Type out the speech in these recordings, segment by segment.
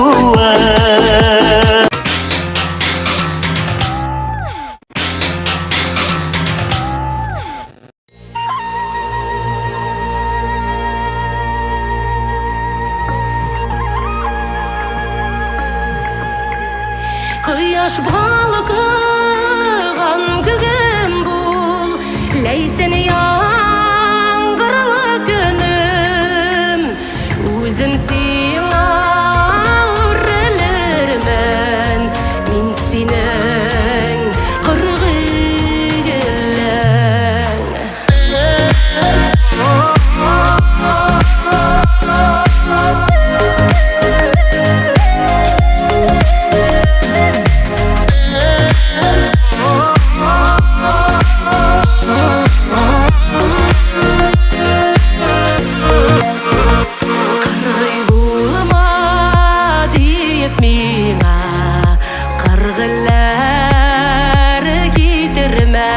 яратуы. Кояш балкыган күгем бул, Ләйсән яңгырлы көнем, Үзем сиңа үрелермен, Мин синең кыргый гөлең. Кыргый булма диеп миңа кыргылар китермә.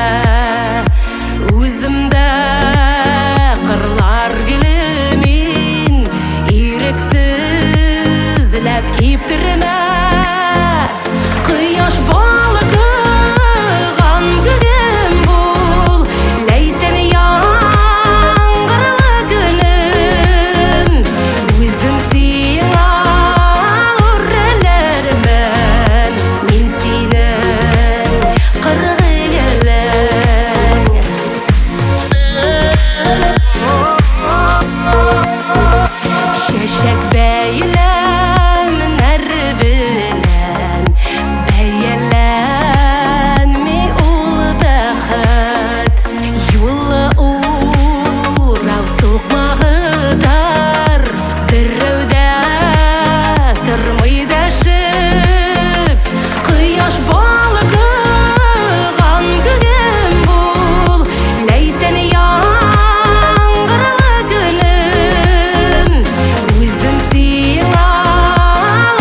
Үземдә кырлар гөле мин, ирексезләп киптермә. Кояш балкыган күгем бул, Ләйсән яңгырлы көнем. Үзем сиңа үрелермен, Мин синең кыргый гөлең. Чәчәк бәйләмнәр белән бәяләнми ул бәхет. Юлы урау сукмагы тар, берәү дә тормый дәшеп. Кояш балкыган күгем бул, Ләйсән яңгырлы көнем. Үзем сиңа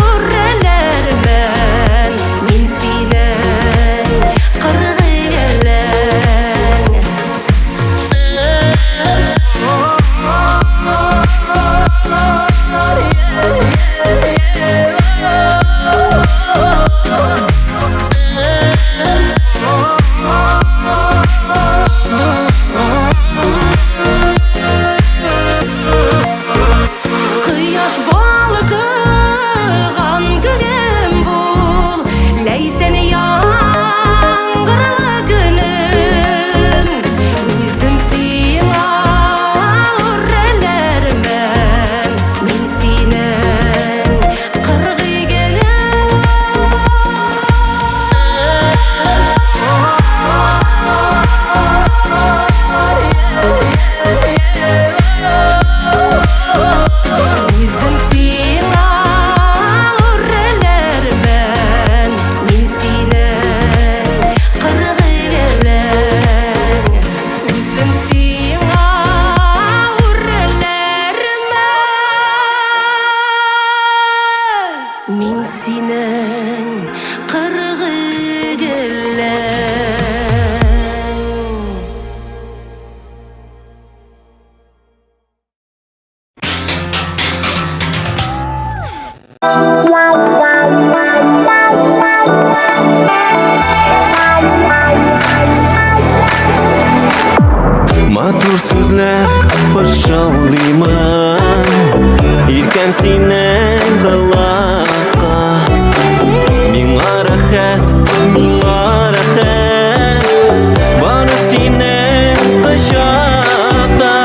үрелермен, Мин синең кыргый гөлең. Кояш балкыган күгем бул, Ләйсән яңгырлы көнем. Үзем сиңа үрелермен, Мин синең кыргый гөлең. Үзем сиңа үрелермен, Мин синең кыргый гөлең. Үзем сиңа үрелермен, Мин синең кыргый гөлең. Матур сүзләр пышылдыймын, Иркәм синең колакка. Миңа рәхәт, миңа рәхәт, Бары синең кочакта.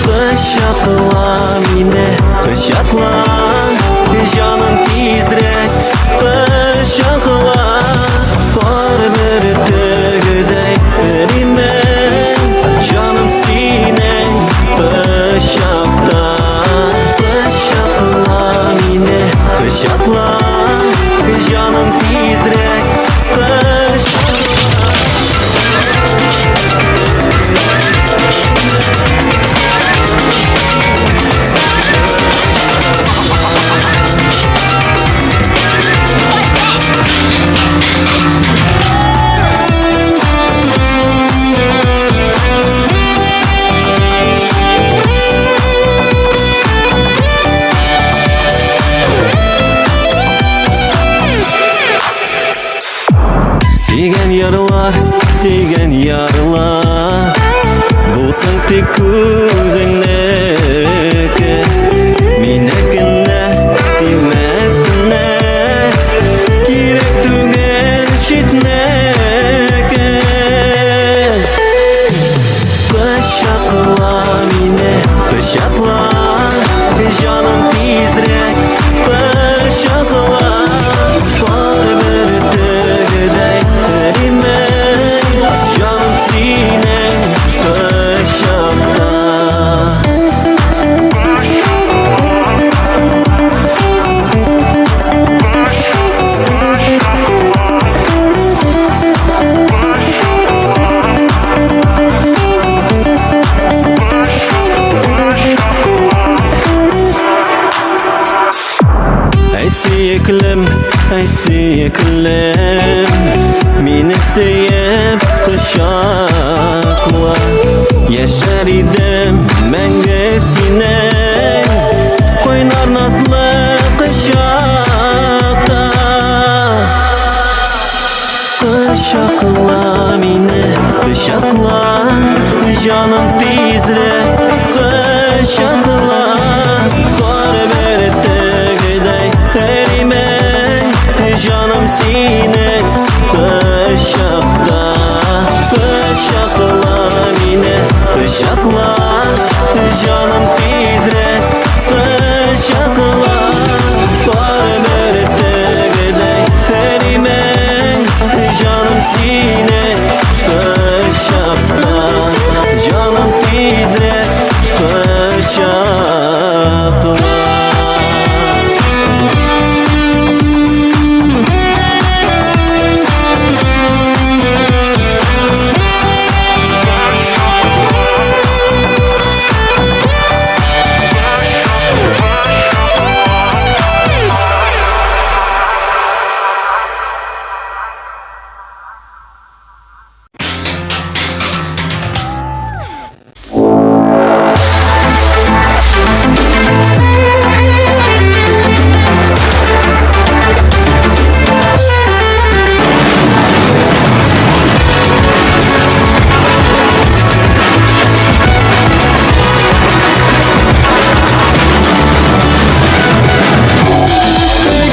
Кочакла мине, кочакла, җаным тизрәк кочакла. Кар бөртегедәй эримен, җаным синең кочакта. Кочакла мине, кочакла, җаным тизрәк кочакла. Бар сөйгән ярлар булсын тик үзеңнеке. Минекенә тимәсеннәр, кирәк түгел читнеке. Кочакла мине, кочакла, җаным, тизрәк кочакла. Пар бөртегедәй эримен, җаным, синең кочакта. Әй, сөеклем, әй, сөеклем, мине сөеп кочакла. Яшәр идем мәңге синең кайнар назлы кочакта. Кочакла мине, кочакла, җаным, тизрәк кочакла. Кар бөртегедәй эримен, җаным, синең кочакта. Кочакла мине, кочакла, җаным, тизрәк кочакла. Кар бөртегедәй эримен, җаным, синең кочакта. Җаным, тизрәк кочакла.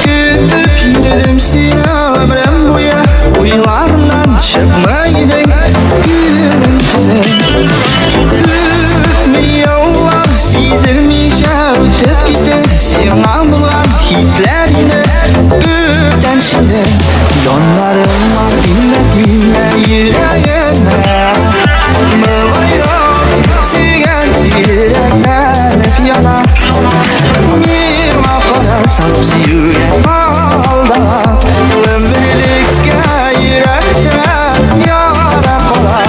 Көтеп йөрдем сине гомерем буе, Уйларымнан чыкмый идең көнем төнем. Күпме еллар сизелмичә үтеп китте, Сиңа булган хисләр инде күптән шунды. Яннарыма тимә, тимә, йөрәгемә. Моңайрак сөйгән йөрәк әрнеп яна. Миңа карасаң, сөюгә алда, Гомерлеккә йөрәктә яра кала.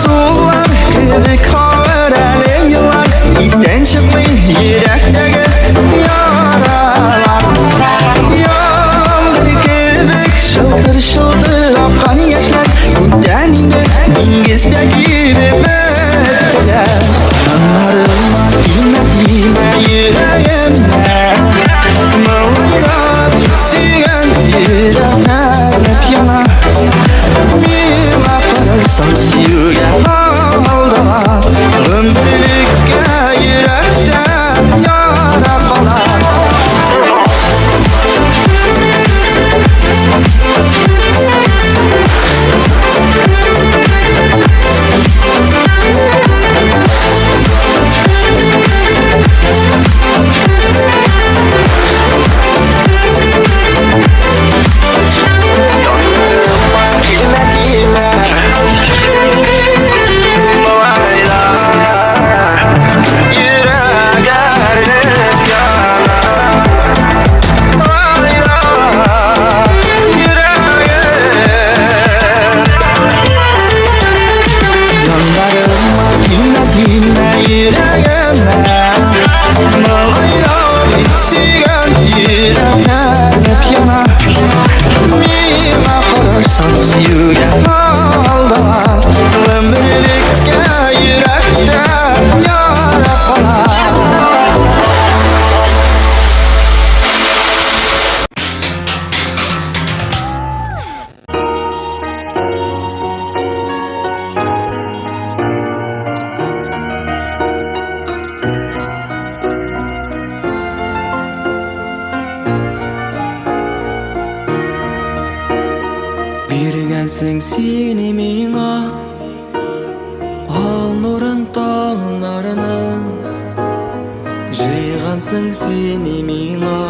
Сулар кебек авыр әле еллар, Истән чыкмый йөрәктәге яралар. Яңгыр кебек шылтыр-шылтыр аккан яшьләр Күптән инде диңгездә кибеп беттеләр. Яннарыма тимә, тимә, йөрәгемә. Моңайрак сөйгән йөрәк әрнеп яна. Миңа карасаң, сөюгә алдана, Гомерлеккә йөрәктә яра кала. Биргәнсең син миңа Ал нурың таңнарның. Җыйгансың син миңа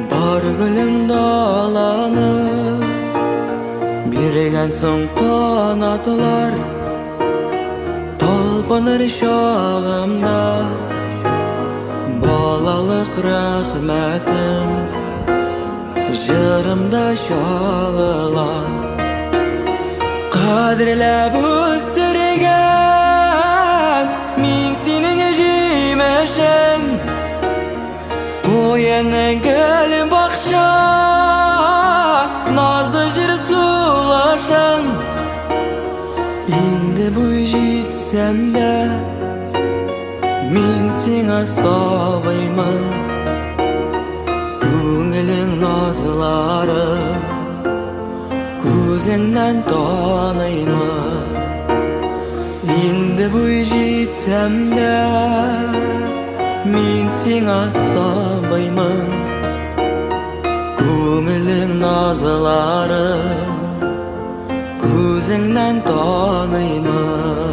Бар гөлең даланы. Биргәнсең канатлар Талпыныр чагымда. Балалык рәхмәтем Җырымда чагыла. Кадерләп үстергән Мин синең җимешең. Куеның гөл бакча, Назы җир сулышың. Инде буй җитсәм дә, Мин сиңа сабыймын. Күңелең назлары Күзеңнән таныймын. Инде буй җитсәм дә, Мин сиңа сабыймын. Күңелең назлары Күзеңнән таныймын.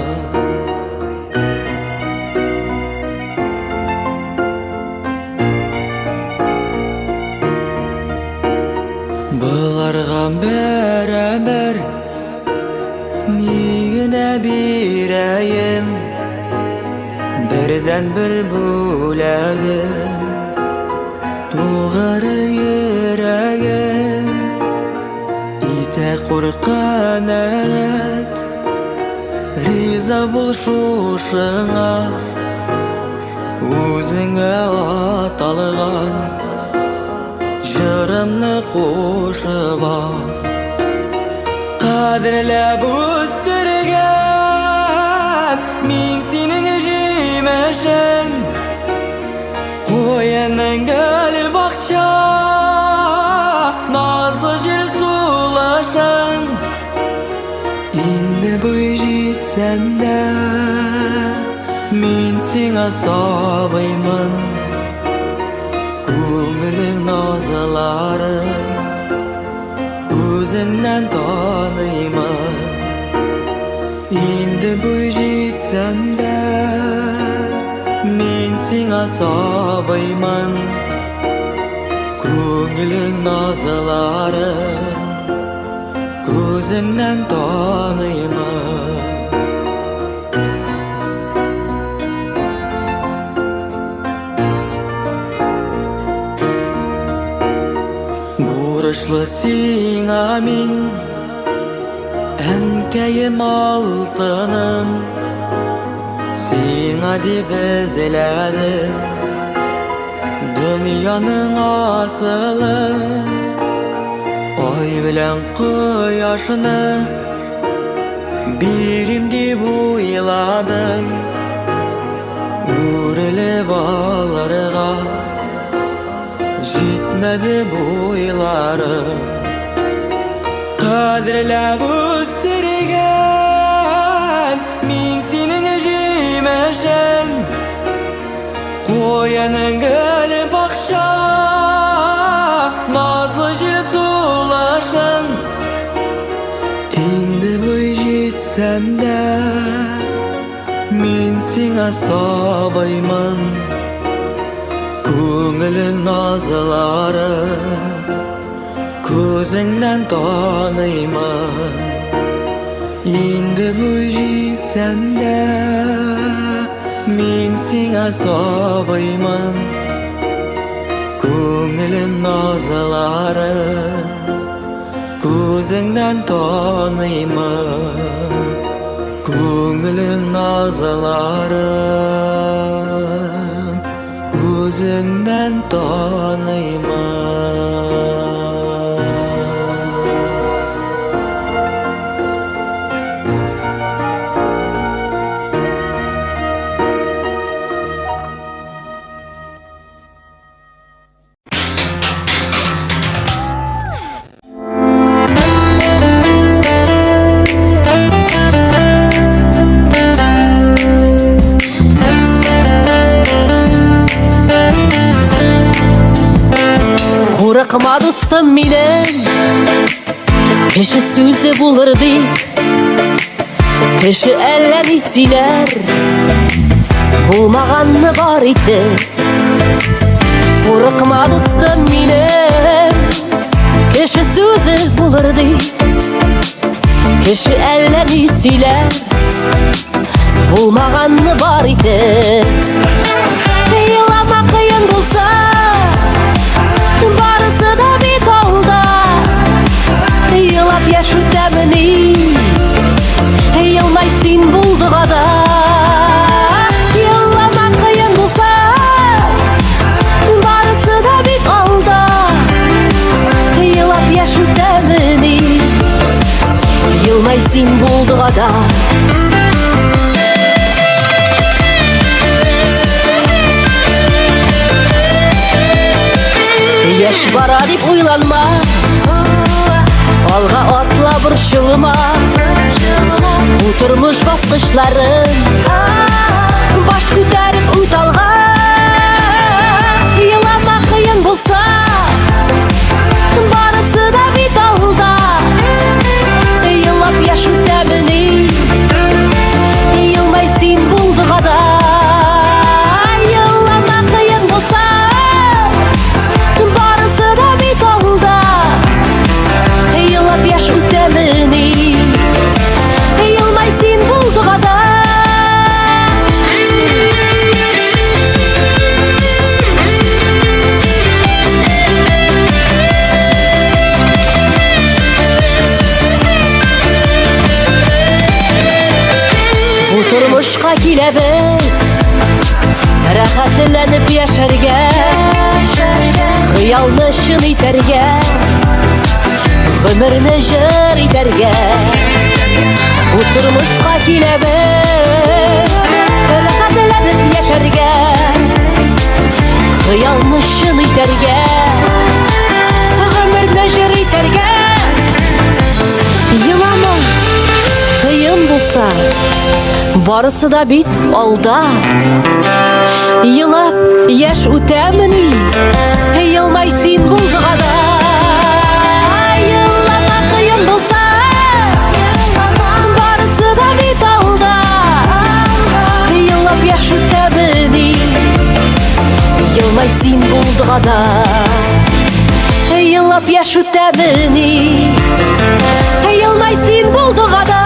Боларга бәрабәр ни генә бирәем, Бердән-бер бүләгем тугры йөрәгем. Итә куркынәт, риза бул шушыңа, Үзеңә аталган җырымны кушып ал. Кадерләп үстергән мин синең җимешең. Куеның гөл бакча, Назлы җир сулышың. Инде буй җитсәм дә, Мин сиңа сабыймын. Күңелең назларын Күзеңнән таныймын. Инде буй җитсәм дә, Мин сиңа сабыймын. Күңелең назларын Күзеңнән таныймын. Бурычлы сиңа мин, Әнкәем алтыным. Сиңа дип эзләдем Дөньяның асылын. Ай белән кояшны Бирим дип уйладым, Үрелеп алырга Җитмәде буйларым. Кадерләп үстергән мин синең җимешең. Куеның гөл бакча, Назлы җил сулышың. Инде буй җитсәм дә, Мин сиңа сабыймын. Күңелең назлары Күзеңнән таныймын. Инде буй җитсәм дә, Мин сиңа сабыймын. Күңелең назлары Күзеңнән таныймын. Күңелең назларын Күзеңнән таныймын. Курыкма, дустым минем, Кеше сүзе булыр дип, Кеше әллә ни сөйләр, Булмаганны бар итеп. Курыкма, дустым минем, Кеше сүзе булыр дип, Кеше әллә ни сөйләр, Булмаганны бар итеп. Елама кыен булса, Барысы да бит алда. Елап яшь үтәмени, Елмай син булдыга да. Елама кыен булса, Барысы да бит алда. Елап яшь үтәмени, Елмай син булдыга да. Яшь бара дип уйланма, Алга атла, борчылма. Бу тормыш баскычларын Баш күтәреп үт алга. Елама кыен булса, Барысы да бит алда. Елап яшь үтәмени, Елмай син булдыга да. Елама кыен булса, Барысы да бит алда. Елап яшь үтәмени, Елмай син булдыга да. Бу тормышка киләбез Рәхәтләнеп яшәргә, Хыялны чын итәргә, Гомерне җыр итәргә. Бу тормышка киләбез Рәхәтләнеп яшәргә, Хыялны чын итәргә, Гомерне җыр итәргә. Елама, кыен булса, Барысы да бит алда. Елап яшь үтәмени, Елмай син булдыга да. Елама кыен булса, Барысы да бит алда. Елап яшь үтәмени, Елмай син булдыга да. Елап яшь үтәмени, Елмай син булдыга да.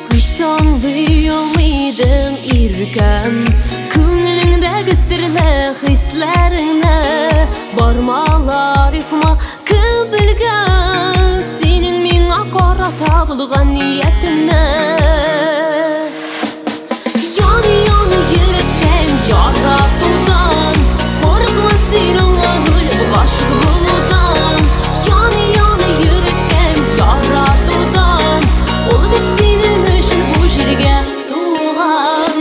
Һич таңлый алмыйдым, иркәм, Күңелеңдәге серле хисләреңне. Бармалар юкмы, кем белгән Синең миңа карата булган ниятеңне. Яны, яны йөрәккәем яратудан, Курыкма син аңа үлеп гашыйк булудан. Яны, яны йөрәккәем яратудан, Ул бит синең өчен бу җиргә туган.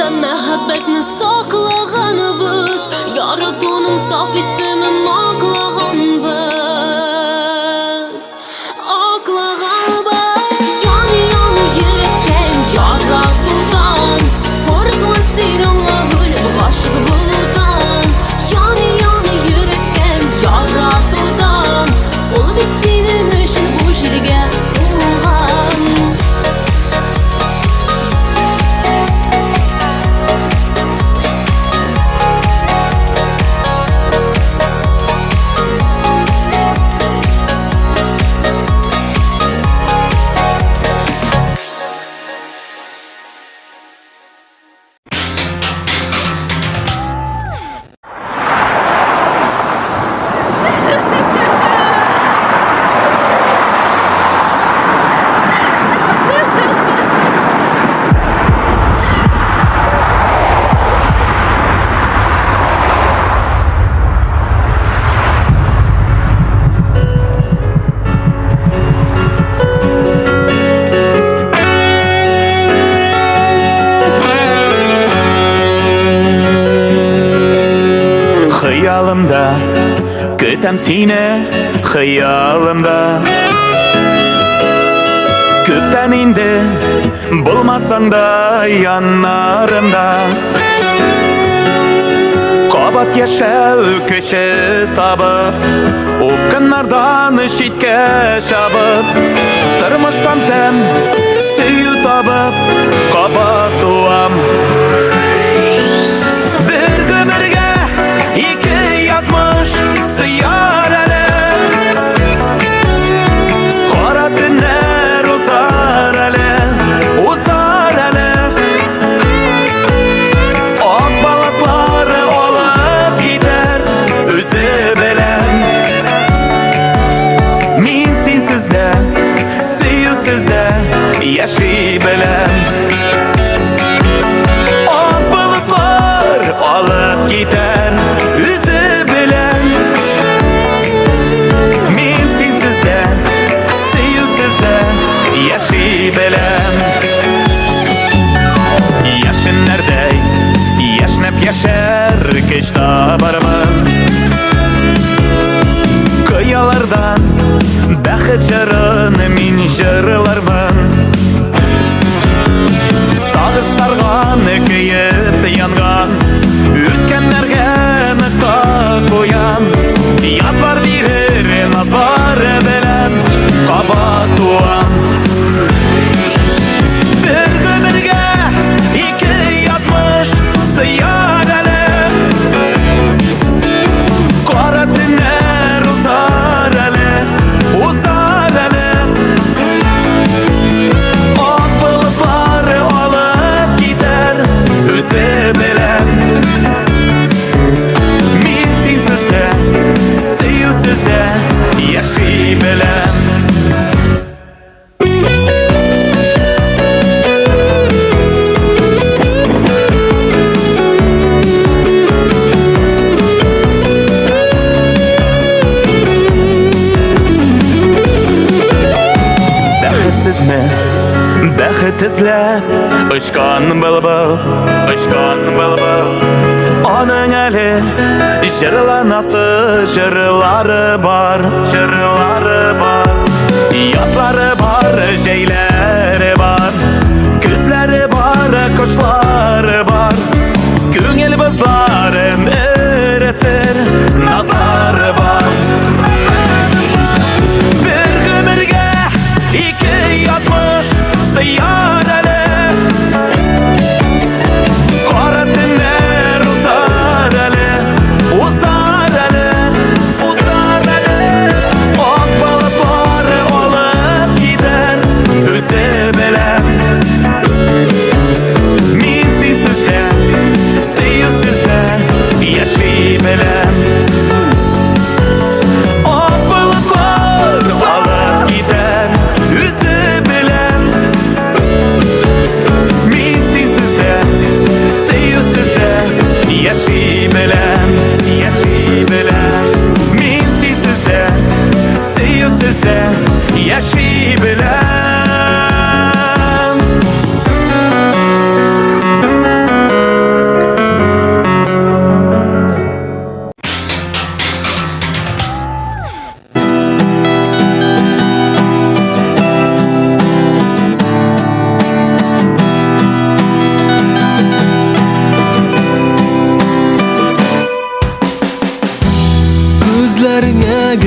да мәхәббәтне саклаганбыз, Яратуның саф исемен аклаганбыз, Аклаганбыз. Ян-ян йөрәккән яратудан, Курыкма син аңа үлеп гашыйк булудан. Ян-ян йөрәккән яратудан, Ул бит синең өчен бу җиргә туган. Хыялымда көтәм сине, хыялымда. Күптән инде булмасаң да яннарымда. Кабат яшәү көче табып, упкыннардан читкә чабып, тормыштан тәм, сөю табып, кабат туам. Бер гомергә ике язмыш сыяр әле. Кара төннәр узар әле, узар әле. Ак балаклар алып китәр үзе белән. Мин синсез дә, сөюсез дә яши беләм. Ак болытлар алып китәр үзе белән. Мин синсез дә, сөюсез дә яши беләм. Яшеннәрдәй яшнәп яшәр көч табармын. Кыялардан бәхет җырын мин җырлармын. Сагыш сарган, көеп янган Үткәннәргә нокта куям. Язлар бирер назлар белән кабат туам. Бер гомергә ике язмыш сыяр әле. Кара төннәр узар әле, узар әле. Ак болытлар алып китәр үзе белән. Мин синсез дә, сөюсез дә яши беләм. Бәхетсезме? Бәхет эзләп очкан былбыл, очкан былбыл. Аның әле җырланасы җырлары бар, җырлары бар. Язлары бар, җәйләре бар, көзләре бар, кошлары бар. Күңел бозларын эретер назлары бар. Бер гомергә ике язмыш сыяр әле. Кара төннәр узар әле, узар әле, узар әле. Ак балыклар алып китәр үзе белән. Мин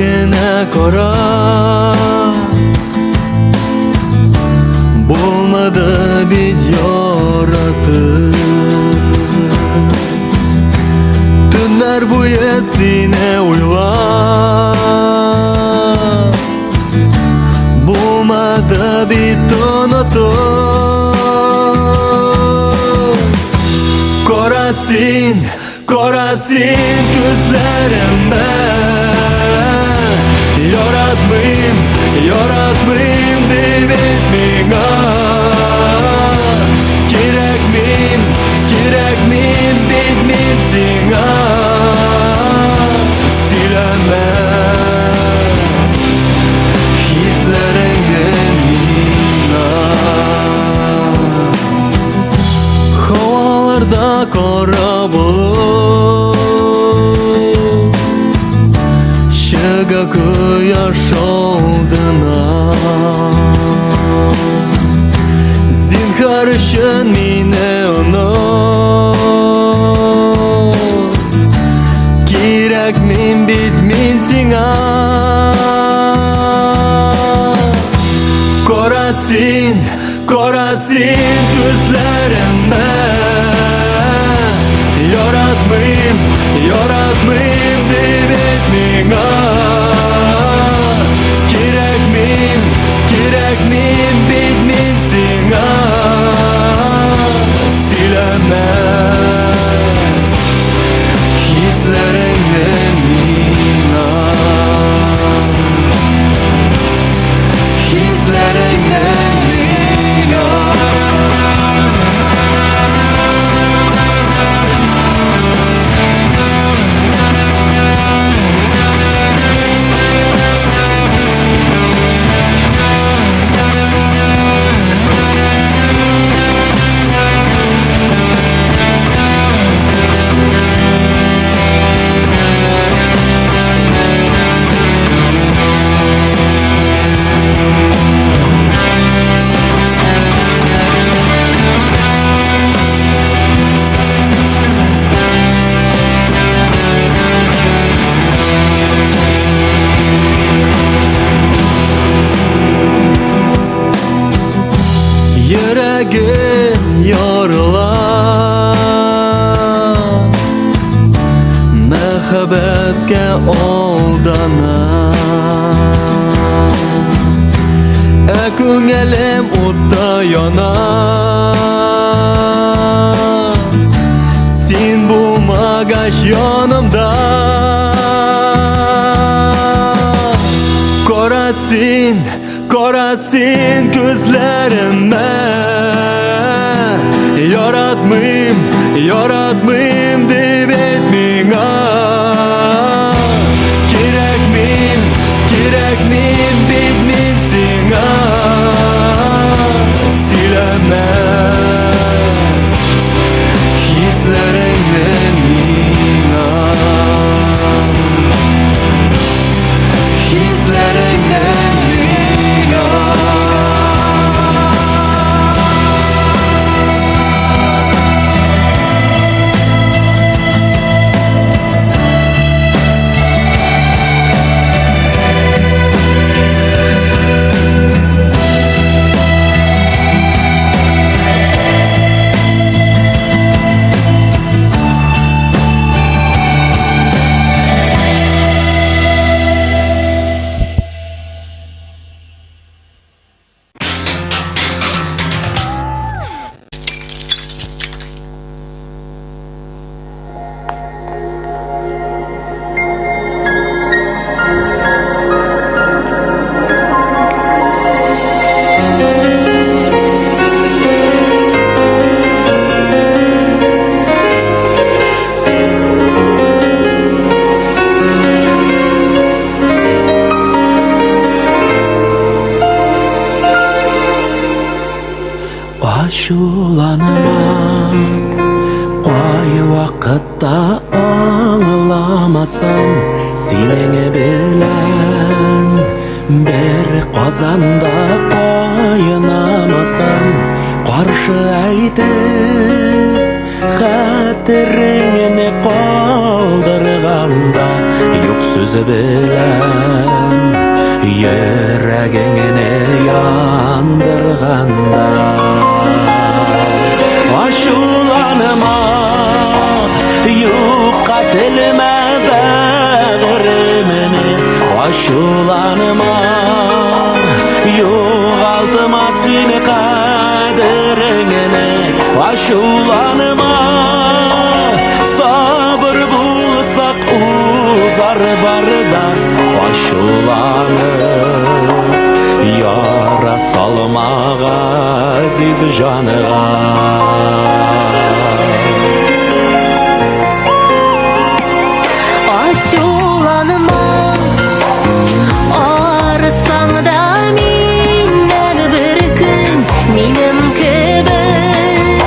генә кара. Булмады бит яратып. Төннәр буе сине уйлап. Булмады бит онытып. Кара син, кара син күзләремә. Яратмыйм, яратмыйм дип әйт миңа. Кирәкмим, кирәкмим бит мин сиңа. Сөйләмә хисләреңне миңа. Һаваларда кара болыт, чыга кояш алдына. Зинһар өчен мине оныт. Кирәкмим бит мин сиңа. Кара син, кара син күзләремә. Яратмыйм, яратмыйм дип әйт миңа. Кирәкмим, кирәкмим бит мин сиңа. Сөйләмә хисләреңне миңа. Хисләреңне миңа. Йөрәгем ярыла, мәхәббәткә алдана. Ә күңелем утта яна. Син булмагач янымда. Кара син, кара син күзләремә. Яратмыйм, яратмыйм дип әйт миңа. Кирәкмим, кирәкмим бит мин сиңа. Сөйләмә хисләреңне миңа. Хисләреңне миңа. Ачуланма, кайвакытта аңламасам, синең белән бер казанда кайнамасам, каршы әйтеп, хәтереңне калдырганда юк. Сүз белән йөрәгеңне яндырганда. Ачуланма, юкка телмә бәгыремне. Ачуланма, югалтма син кадереңне. Ачуланма, сабыр булсак узар бар да. Ачуланып яра салма газиз җанга. Ачуланма, арысаң да миннән бер көн, минем кебек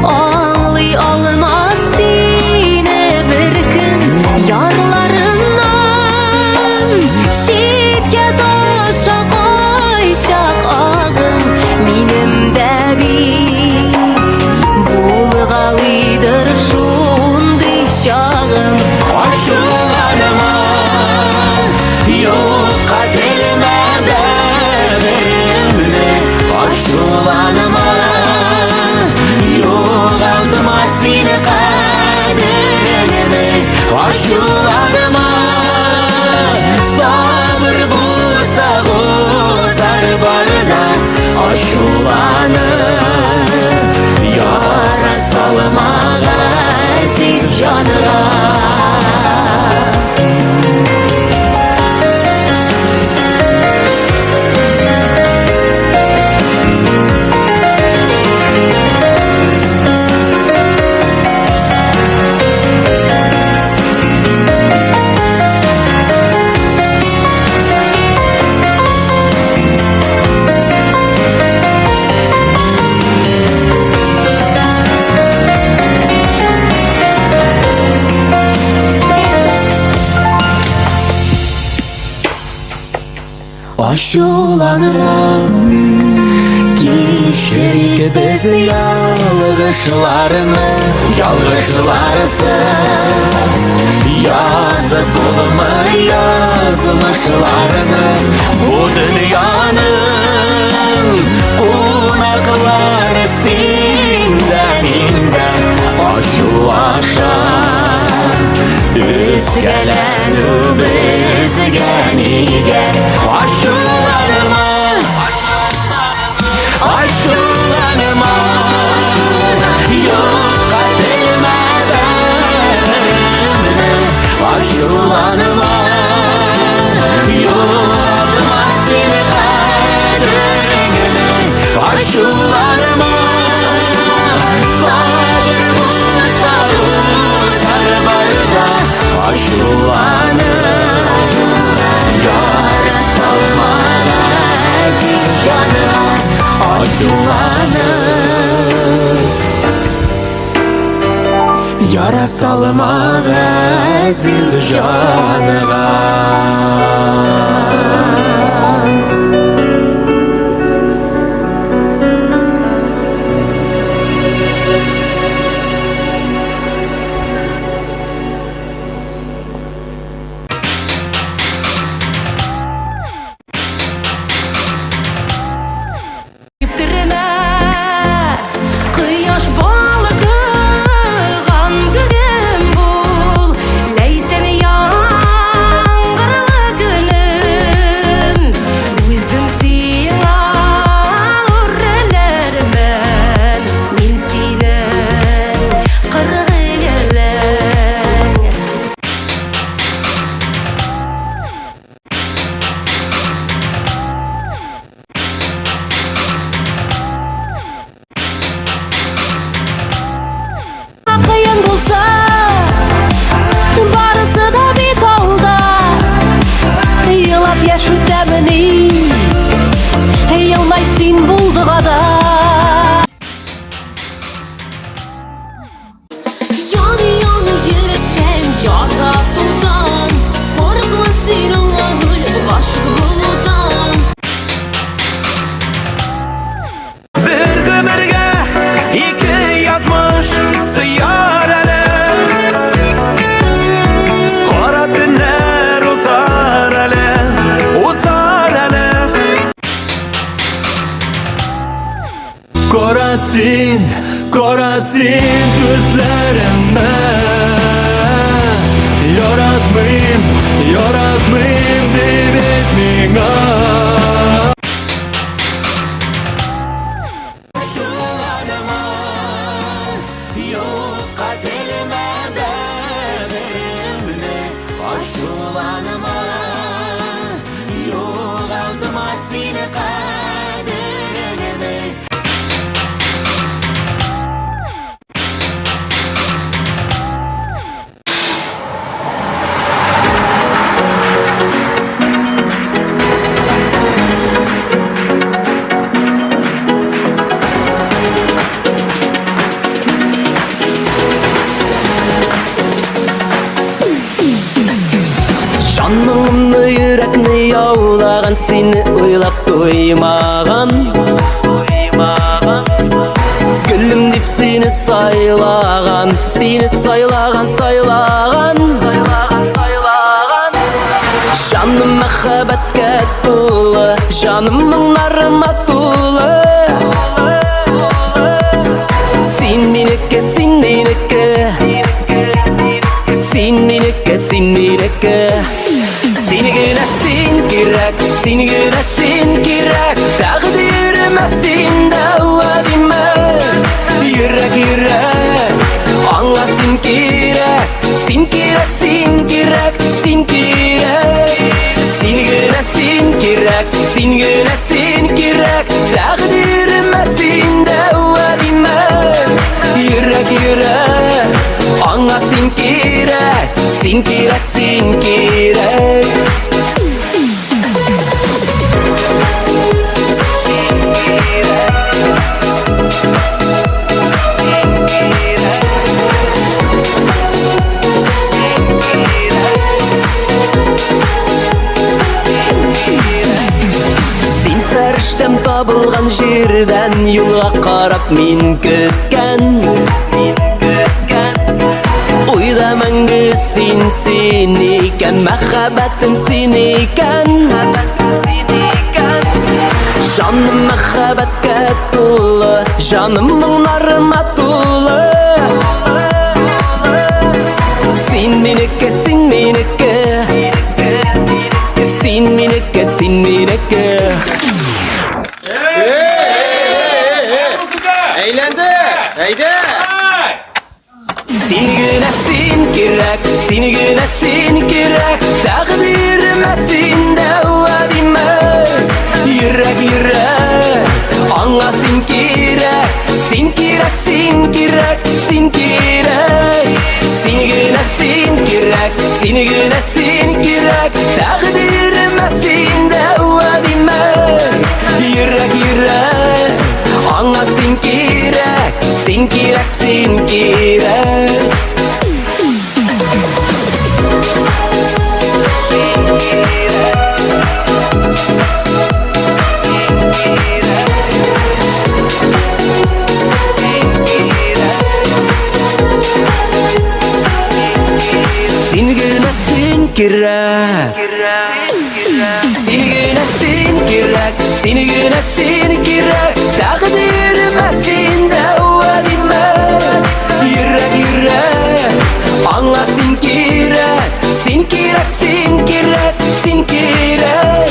аңлый алмас сине бер көн. Ярларыннан читкә таша кайчак агым, минем дә бит булгалыйдыр шундый чагым. Ачуланма, юкка телмә бәгыремне. Ачуланма, югалтма син кадереңне. Ачуланма, сабыр булса узар бар да. Ачуланып яра салма газиз җанга. Ачуланма, кичерик без ялгышларны, ялгышларсыз язып булмый язмышларны. Бу дөньяның кунаклары син дә, мин дә. Ачу аша өзгәләнү безгә нигә? Ачуланма, ачуланма, юкка телмә бәгыремне. Ачуланма, югалтма син кадереңне. Ачуланма, сабыр булса узар бар да. Ачуланып яра салма газиз җанга. Ачуланып яра салма газиз җанга. Киптермә, кояш балкыган көнем бул, ләйсән яңгырлы көнем. Үзем сиңа үрелермен, мин синең кыргый гөлең. Кыен булса, барысы да бит алда. Елап яшь үтәмени, елмай син булдыга да. Ян, ян, йөрәккәем, яратудан. Курыкма син аңа үлеп гашыйк булудан. Бер гомергә ике язмыш сыяр әле. Кара төннәр. син, кара син күзләремә. Яратмыйм, яратмыйм дип әйт миңа. Ачуланма, юкка телмә бәгыремне. Ачуланма, югалтма син кадереңне. Җанымны, йөрәкне яулаган, сине уйлап туймаган. Гөлем дип сине сайлаган, сине сайлаган, сайлаган. Җаным мәхәббәткә тулы, җаным моңнарыма тулы. Син минеке, син минеке. Син минеке, син минеке. Син генә син кирәк, син генә син кирәк. Тәкъдиремә син дәва димә. Йөрәк, йөрәк, аңа син кирәк. Син кирәк, син кирәк, син кирәк. Син генә син кирәк, син генә син кирәк. Тәкъдиремә син дәва димә. Йөрәк, йөрәк, аңа син кирәк. Син кирәк, син кирәк. Син фәрештәм табылган җирдән, юлга карап мин көткән. Уйда мәңге син, син икән, мәхәббәтем син икән. Җаным мәхәббәткә тулы, җаным моңнарыма тулы. Син минеке, син минеке. Син минеке, син минеке. Әйләнде! Әйдә! Син генә син кирәк, син генә син кирәк. Тәкъдиремә син дәва димә. Йөрәк, йөрәк, аңа син кирәк. Син кирәк, син кирәк, син кирәк. Син генә син кирәк, син генә син кирәк. Тәкъдиремә син дәва димә. Йөрәк, йөрәк, аңа син кирәк. Син кирәк, син кирәк. Син генә син кирәк. Син генә син кирәк, син генә син кирәк. Тәкъдиремә син дәва димә. Йөрәк, йөрәк, аңа син кирәк. Син кирәк, син кирәк, син кирәк.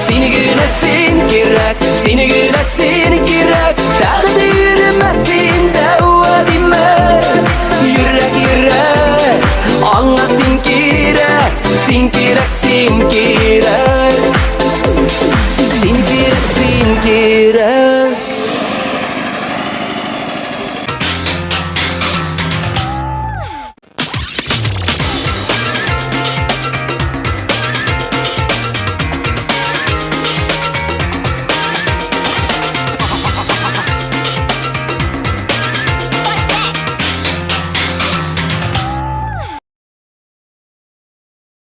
Син генә син кирәк, син генә син кирәк. Тәкъдиремә син дәва димә. Йөрәк, йөрәк, аңа син кирәк. Син кирәк, син кирәк. Син кирәк, син кирәк.